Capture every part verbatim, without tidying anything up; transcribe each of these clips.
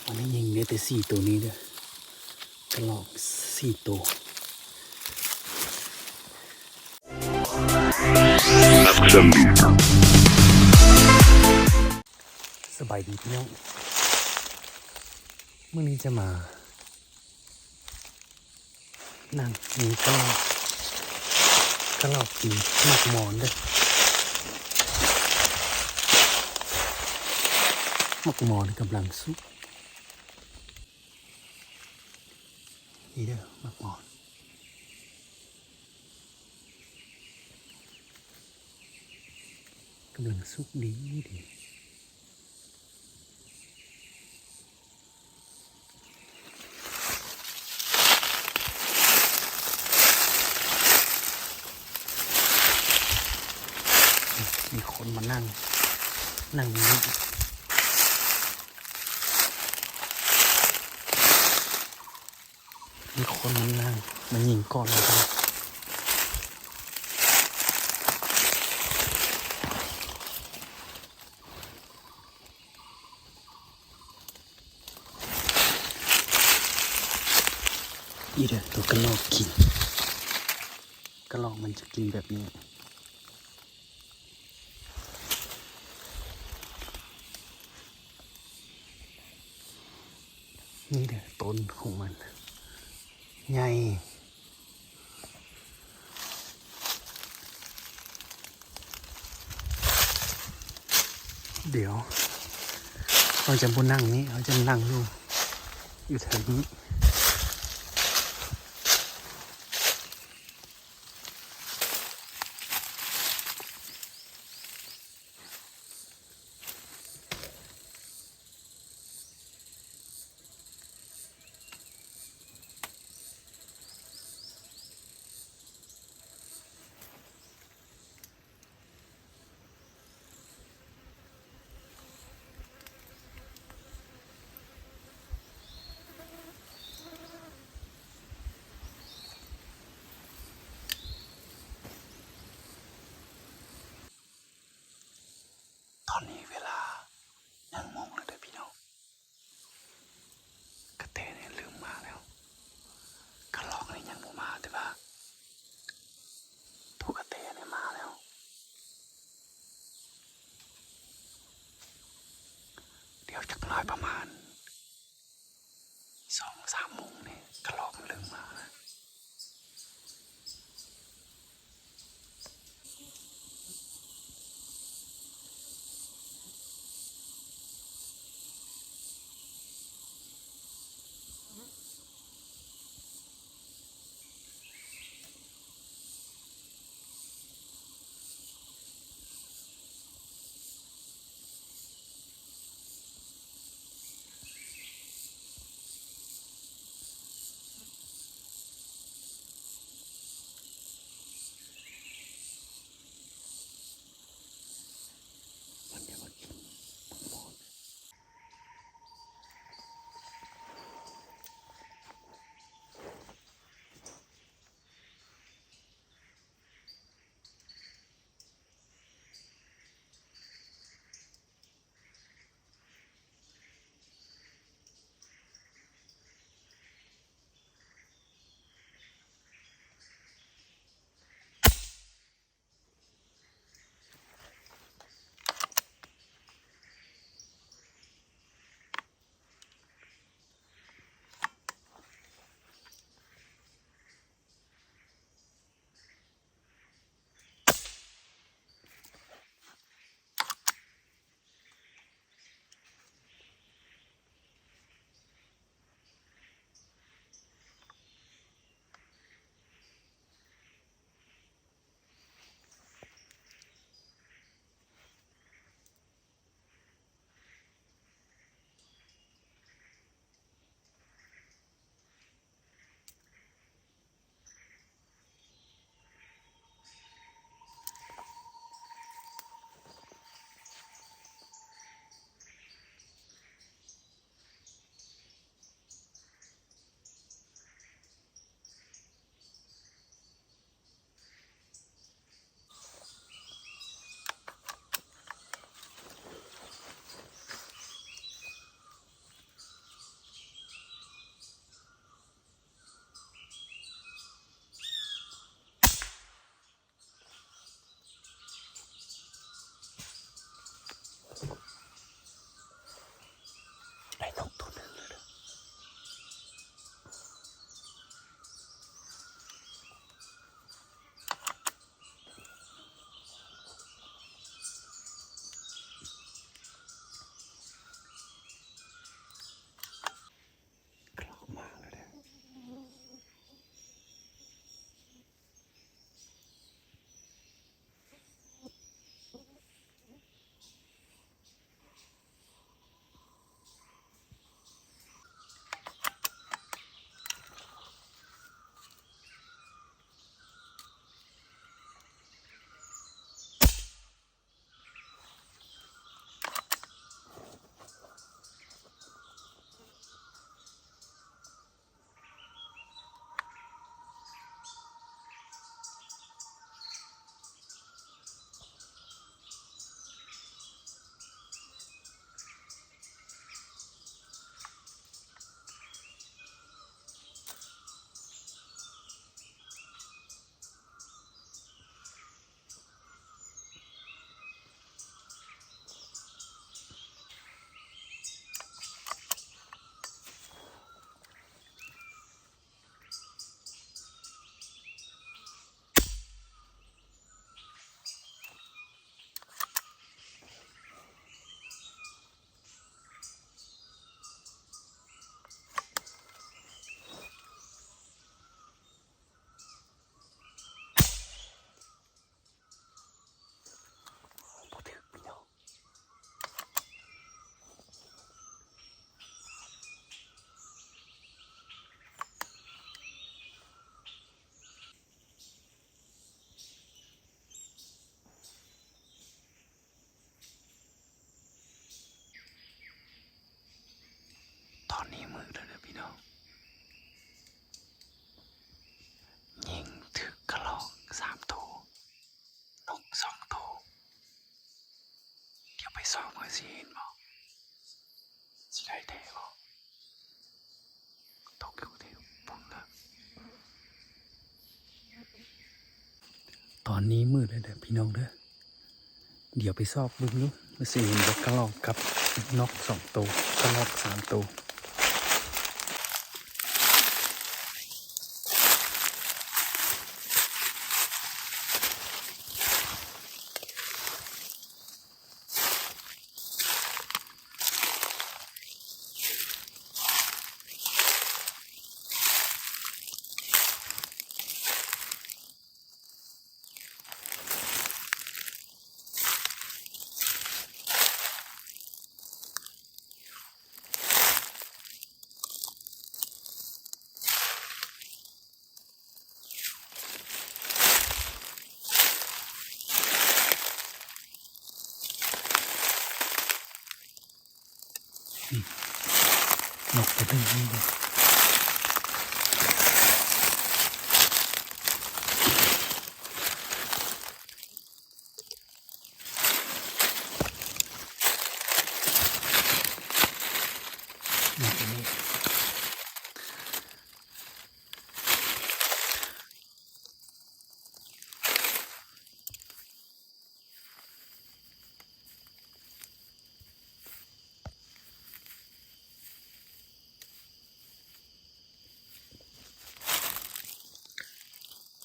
อันนี้ยิงได้แต่สี่ตัวนี้เด้อ กระรอกสี่ตัว สบายดีพี่น้อง มื้อนี้จะมา นั่งนี่ก็ ก็ลอกกินหมากหมอนเด้อ หมากหมอนกำลังสุก นี่เด้อหมากหมอน กำลังสุกดีดี มีคนมานั่ง นั่งอยู่นี่ มีคนมานั่ง มายิงก่อนนะครับ อีเด้อ ตัวกระรอกกิน กระรอกมันจะกินแบบนี้ นี่เด้อ ต้นของมัน ใหญ่ เดี๋ยว เราจะบ่นั่งนี้ เราจะนั่งอยู่ อยู่แถวนี้ ตอนนี้เวลาหนึ่งโมงแล้วเด้อพี่น้อง กระแตเนี่ยเริ่มมาแล้ว กระรอกนี่ยังบ่มาแต่ว่า ตุ๊กแตเนี่ยมาแล้ว เดี๋ยวจักหน่อยประมาณ สองสามโมงเนี่ยกระรอกมันเริ่มมาแล้ว เ เด้อ ยิงถืกกะรอกสามโต นกสองโต เดี๋ยวไปส่องเบิ่งสิเห็นบ่ สิได้แท้บ่ ตกอยู่ที่พุ่นเด้อ ตอนนี้มืดแล้วเด้อพี่น้องเด้อ เดี๋ยวไปซอกเบิ่งดูว่าสิเห็นบ่กะรอกกับนกสองโต กะรอกสามโต นกกระเด้งนี่เลย นกกระเด้ง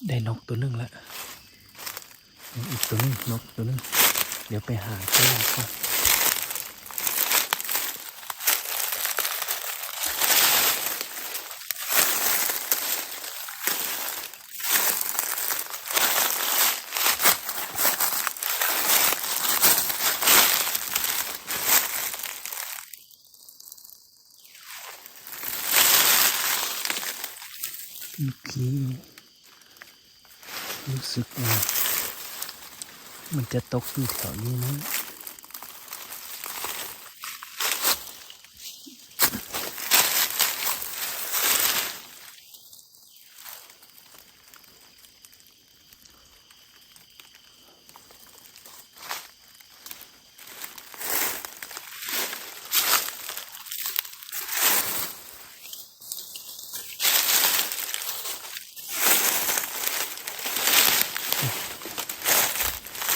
ได้นกตัวหนึ่งแล้ว ยังอีกตัวหนึ่ง นกตัวหนึ่ง เดี๋ยวไปหาข้างนอกก่อน โอเค รู้สึกว่า มันจะตกอยู่แถวนี้นะ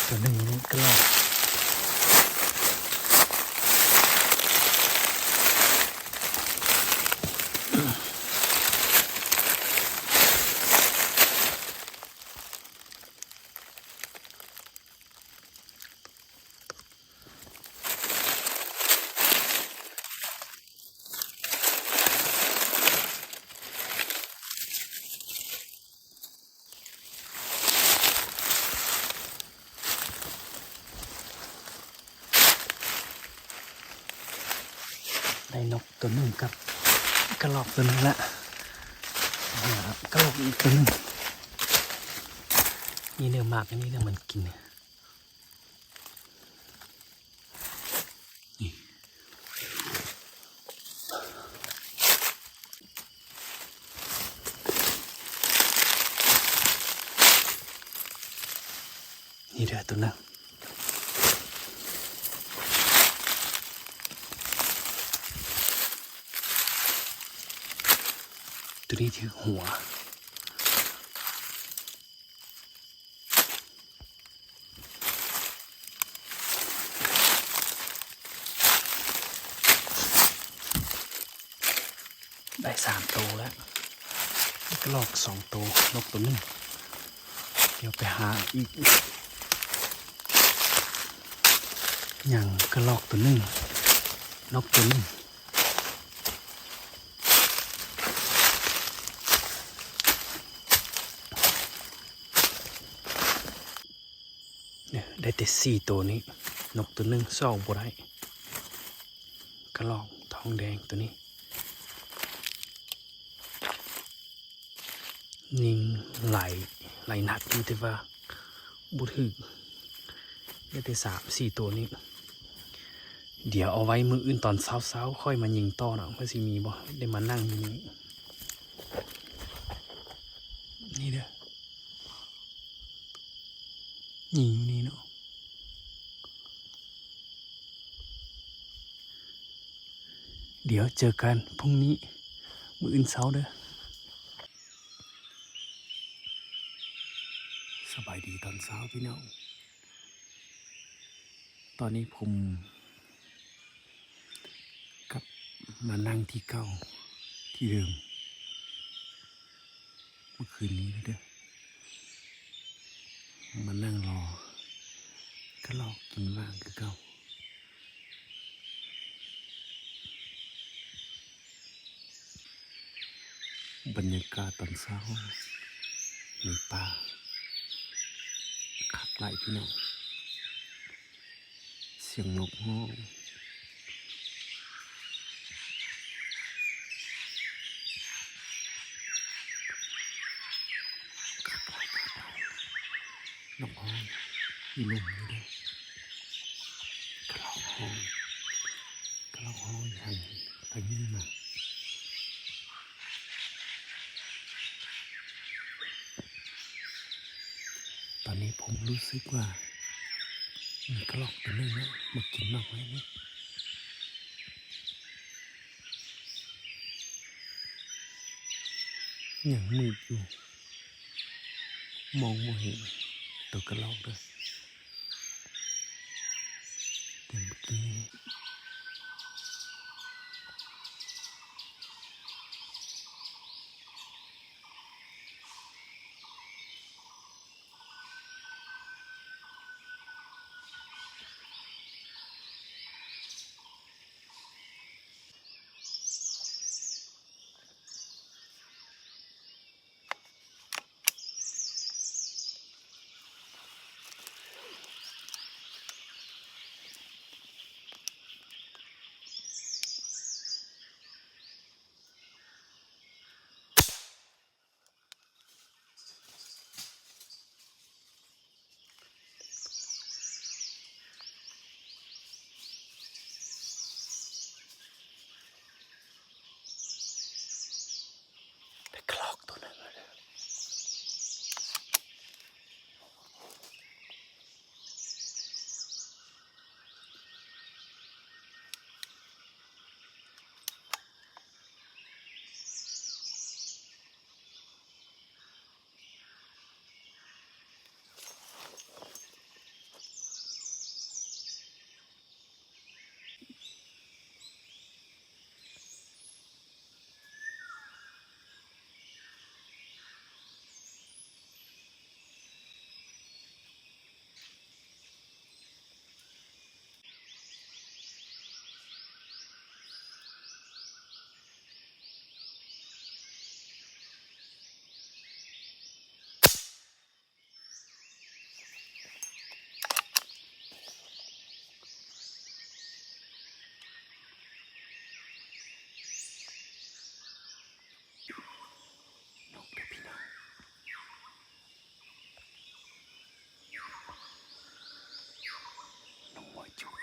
ตัวหนึ่งนี่ก็รอด ได้นกตัวหนึ่งกับกระรอกตัวหนึ่งละ อ่ากระรอกอีกตัวหนึ่ง นี่เด้อ หมากอันนี้เด้อ มันกินเนี่ย นี่ นี่เด้อตัวหนึ่ง ตัวนี้ถือหัว ได้สามตัวแล้ว กระรอกสองตัวนกตัวหนึ่ง เดี๋ยวไปหาอีก ยังกระรอกตัวหนึ่ง นกตัวหนึ่ง เนี่ย ได้แต่สี่ตัวนี้ นกตัวหนึ่งซอกบ่ได้ กระรอกทองแดงตัวนี้ ยิงหลายหลายนัดอยู่ แต่ว่าบ่ถืก ได้แต่สามสี่ตัวนี้ เดี๋ยวเอาไว้มื้ออื่นตอนเช้าๆ ค่อยมายิงต่อเนาะ ว่าสิมีบ่ ได้มานั่งอยู่นี่ นี่เด้อ ยิงอยู่นี่เนาะ เดี๋ยวเจอกันพรุ่งนี้ มื้ออื่นเช้าเด้อ สบายดีตอนเช้าพี่น้อง ตอนนี้ผมกลับมานั่งที่เก่า ที่เดิม เมื่อคืนนี้เด้อ มานั่งรอ กะลอกกินหมากคือเก่า บรรยากาศตอนเช้า มีป่า คักหลายพี่น้อง เสียงนกฮ้อง นกฮ้อง อีหลุมนี่เด้ กะลอกฮ้อง กะลอกฮ้อง ทาง ทางนี้มา ตอนนี้ผมรู้สึกว่า มีกะลอกตัวหนึ่งนะ มากินหมากไม้นี่ ยังมืดอยู่ มองบ่เห็นตัวกะลอกเด้อ แต่เมื่อกี้ แต่กะลอกตัวนั้นเลย นกเด้อพี่น้อง นกหัวจุก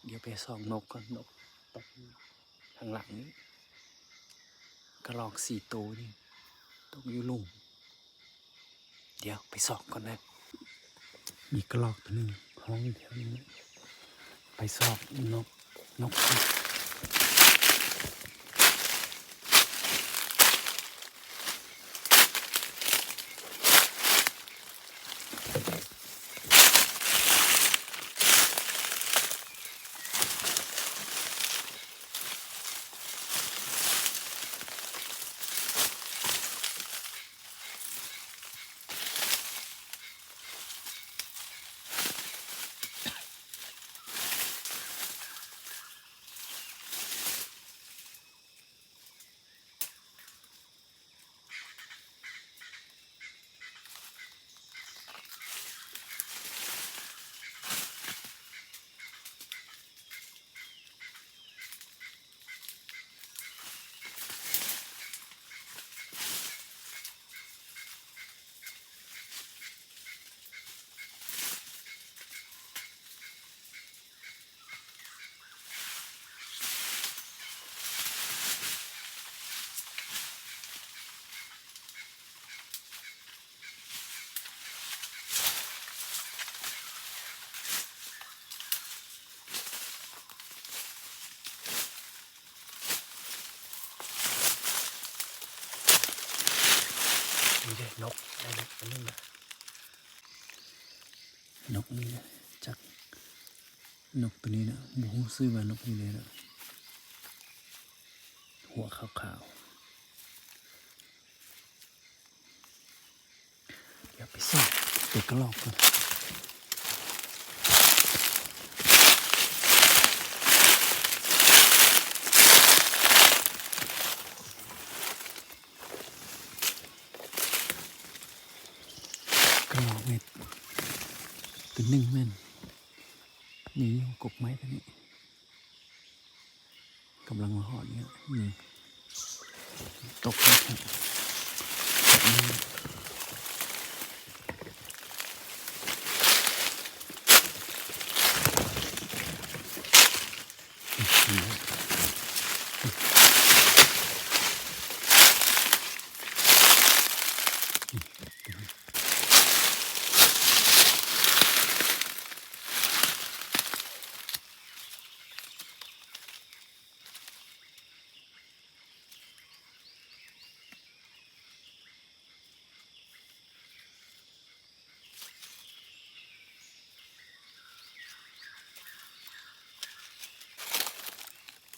เดี๋ยวไปส่องนกก่อน นกตกข้างหลังนี้ กะลอกสี่ตัวนี่ ตกอยู่หลุม เดี๋ยวไปส่องก่อนนะ มีกะลอกตัวหนึ่งฮ้องอยู่แถวนี้ ไปส่องนก นก นี่เด้นก ได้นกตัวหนึ่งนะ นกนี่นะ จัก นกตัวนี้นะ บ่ฮู้ชื่อว่านกนี่เลยนะ หัวขาวๆ เดี๋ยวไปส่องตัวกระรอกก่อน กระรอกเม็ด ตัวหนึ่งแม่น นี่อยู่กกไม้ตัวนี้ กำลังมาฮอดเนี่ย นี่ ตกแล้วครับ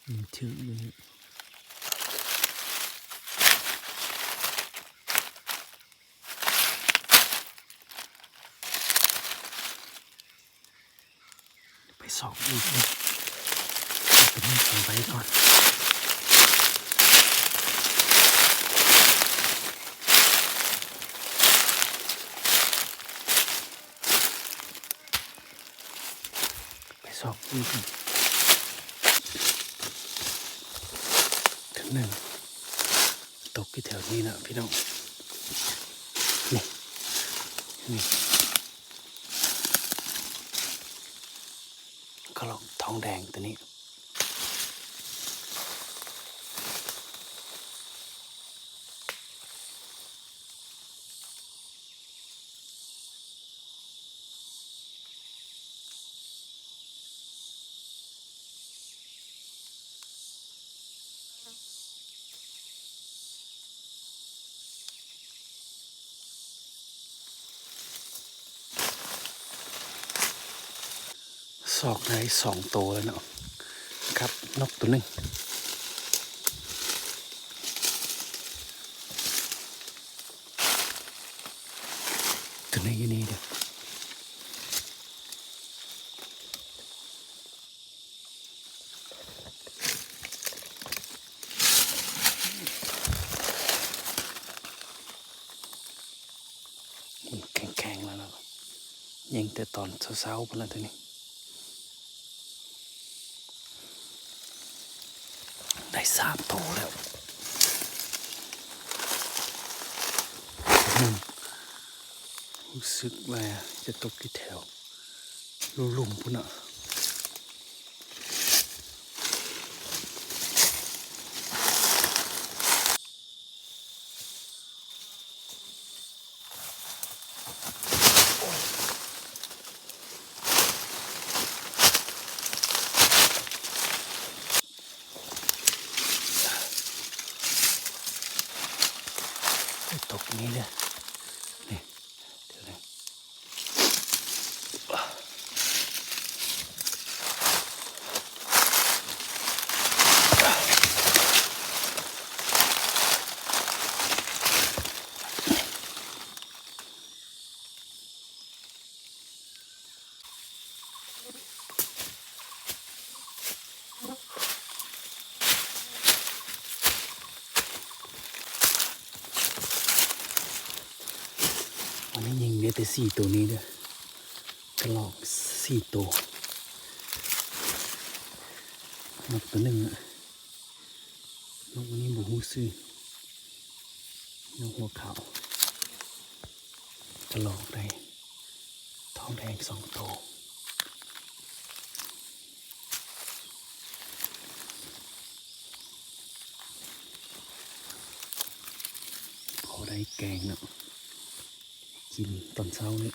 มันถืออยู่นี่ ไปส่องอีกนะ เอาตัวนี้ไปไว้ก่อน ไปส่องอีกนะ ถึงหนึ่ง ตกอยู่แถวนี้นะพี่น้อง นี่ นี่ กระรอกทองแดงตัวนี้ ซอกได้สองโตแล้วเนาะ ครับ นกตัวหนึ่ง ตัวนี้อยู่นี่เด้อ แข็งๆแล้วเนาะ ยิงแต่ตอนเช้าๆพุ้นละทีนี้ ได้สามโตแล้ว อืม รู้สึกว่าจะตกอยู่แถวลุ่มๆพุ้นน่ะ โอ้ย โอ้ย ตกนี้เลย นี่ เดี๋ยวนะ วันนี้ยิงได้แต่สี่ตัวนี้เด้อ กระรอกสี่ตัว นกตัวหนึ่งอะ นกอันนี้บ่ฮู้ชื่อ นกหัวขาว กระรอกได้ ทองแดงสองตัว พอได้แกงเนาะ กินตอนเช้านี้